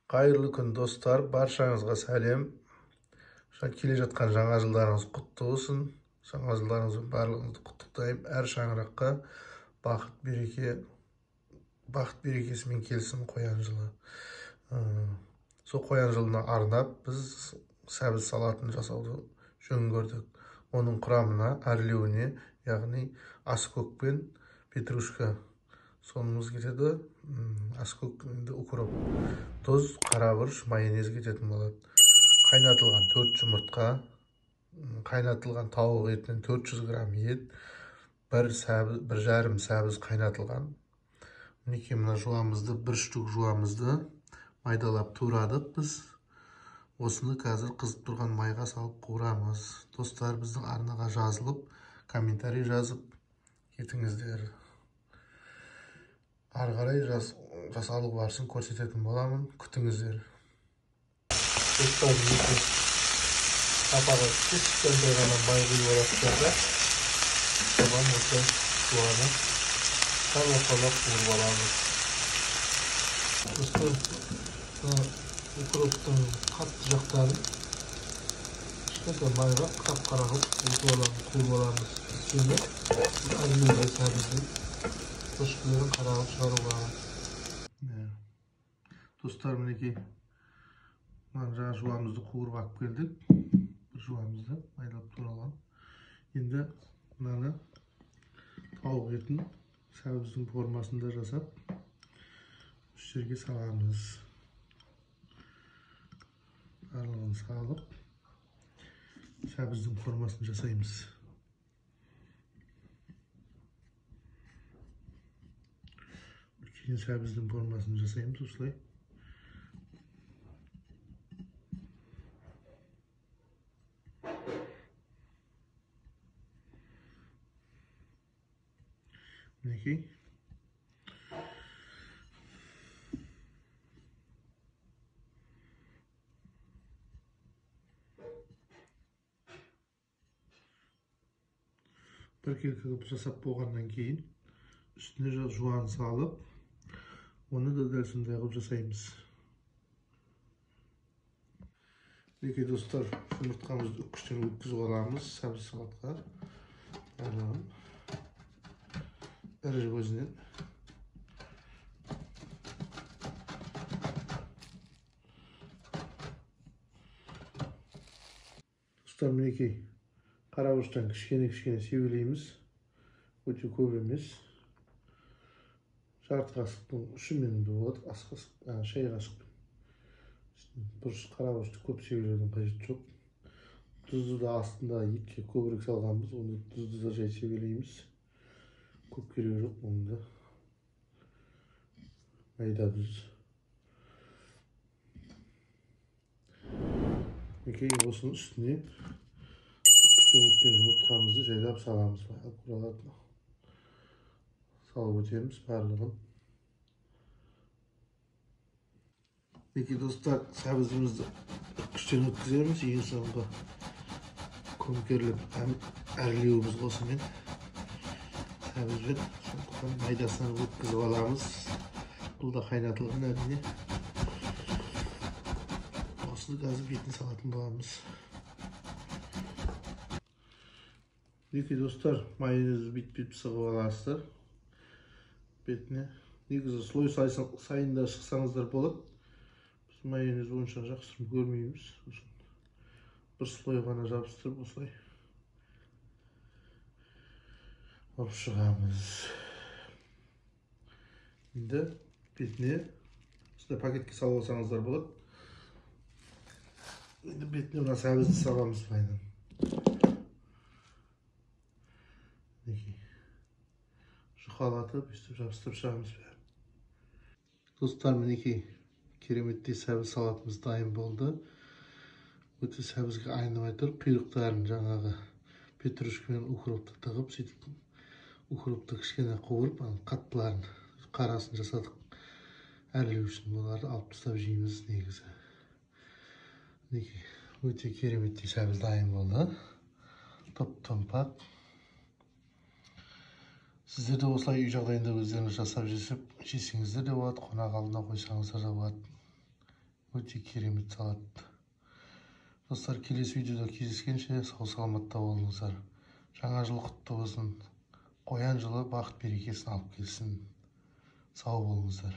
Қайырлы күн достар, баршаңызға сәлем. Келе жатқан жаңа жылдарыңыз құтты болсын. Жаңа жылдарыңызбен барлығыңызды құттықтаймын. Әр шаңыраққа бақыт береке, бақыт берекесімен келсін қоян жылы. Сол қоян жылына арнап біз сәбіз салатын жасауды жөн көрдік. Оның құрамына, әрлеуіне, яғни аскөк пен петрушка сонымыз кетеді, аскөк енді укроп, тұз, қара бұрыш, майонез кететін болады. Қайнатылған 4 жұмыртқа, қайнатылған тауық етінен 400 грамм ет, бір жарым сәбіз қайнатылған. Мінекей мына жуамызды, бір штук жуамызды майдалап турадық біз. Осыны қазір қызып тұрған майға салып қуырамыз. Достар, біздің арнаға жазылып, комментарий жазып кетіңіздер. Ары қарай жасалу барысын көрсететін боламын. Күтіңіздер. Достар, мінекей сапаға кішкентай ғана май құйып аласыздар да, соған осы жуаны сәл-сәл қуырып аламыз. Достар, укроптың қатты жақтарын кішкентай майға қап-қара қылып қуырып аламыз. Өйткені әрлеуге сәбіздің қышқыларын қара қылып шығаруға. Достар, мінекей мына жаңа жуамызды қуырып алып келдік. Бір жуамызды майдалап туралған. Енді мынаны тауық етін сәбіздің формасында жасап осы жерге саламыз. Барлығын салып сәбіздің формасын жасаймыз. Үлкен сәбіздің формасын жасаймыз осылай. Мінекей. Біркелкі қылып жасап болғаннан кейін үстіне жуан салып, оны да дәл сондай қылып жасаймыз. Мінекей достар, жұмыртқамызды үккіштен өткізіп аламыз сәбіз салатқа. Барлығын ірі көзінен. Достар, мінекей қара бұрыштан кішкене-кішкене себелейміз. Өте көп емес. Жарты қасықтың ұшымен де болады, ас қасық, шай қасықпен. Бұрыш, қара бұрышты көп себелеудің қажеті жоқ. Тұзды да астында етке көбірек салғанбыз, оны тұзды да жай себелейміз. Көп керегі жоқ оның да. Майда тұз. Мінекей осының үстіне өткен жұмыртқамызды жайлап саламыз. Аккуратно салып өтеміз барлығын. Мінекей достар, сәбізімізді үккіштен өткіземіз. Ең соңғы көмкеріліп әрлеуіміз осымен сәбізбен, сондықтан майдасынан өткізіп аламыз. Бұл да қайнатылған әрине. Осыны қазір бетін салатын боламыз. Мінекей достар, майонезді бүйтіп сығып аласыздар бетіне. Негізі слой сайын да шықсаңыздар болады. Біз майонез онша жақсы көрмейміз. Бір слой ғана жабыстырып осылай алып шығамыз. Енді бетіне осындай пакетке салып алсаңыздар болады. Енді бетіне мына сәбізді саламыз майдан. Жұқалатып, өстіп жабыстырып шығамыз бәрін. Достар, мінекей кереметтей сәбіз салатымыз дайын болды. Өте сәбізге айнымай тұр. Құйрықтарын жаңағы петрушка мен укропты тығып, сөйтіп укропты кішкене қуырып, қаттыларын, қарасын жасадық. Әрлеу үшін оларды алып тастап жейміз негізі. Мінекей өте кереметтей сәбіз дайын болды. Топ-томпақ. Сіздер де осылай үй жағдайында өздеріңіз жасап жесеңіздер де болады, қонақ алдына қойсаңыздар да болады. Өте керемет салат. Достар, келесі видеода кездескенше сау саламатта болыңыздар. Жаңа жыл құтты болсын. Қоян жылы бақыт берекесін алып келсін. Сау болыңыздар.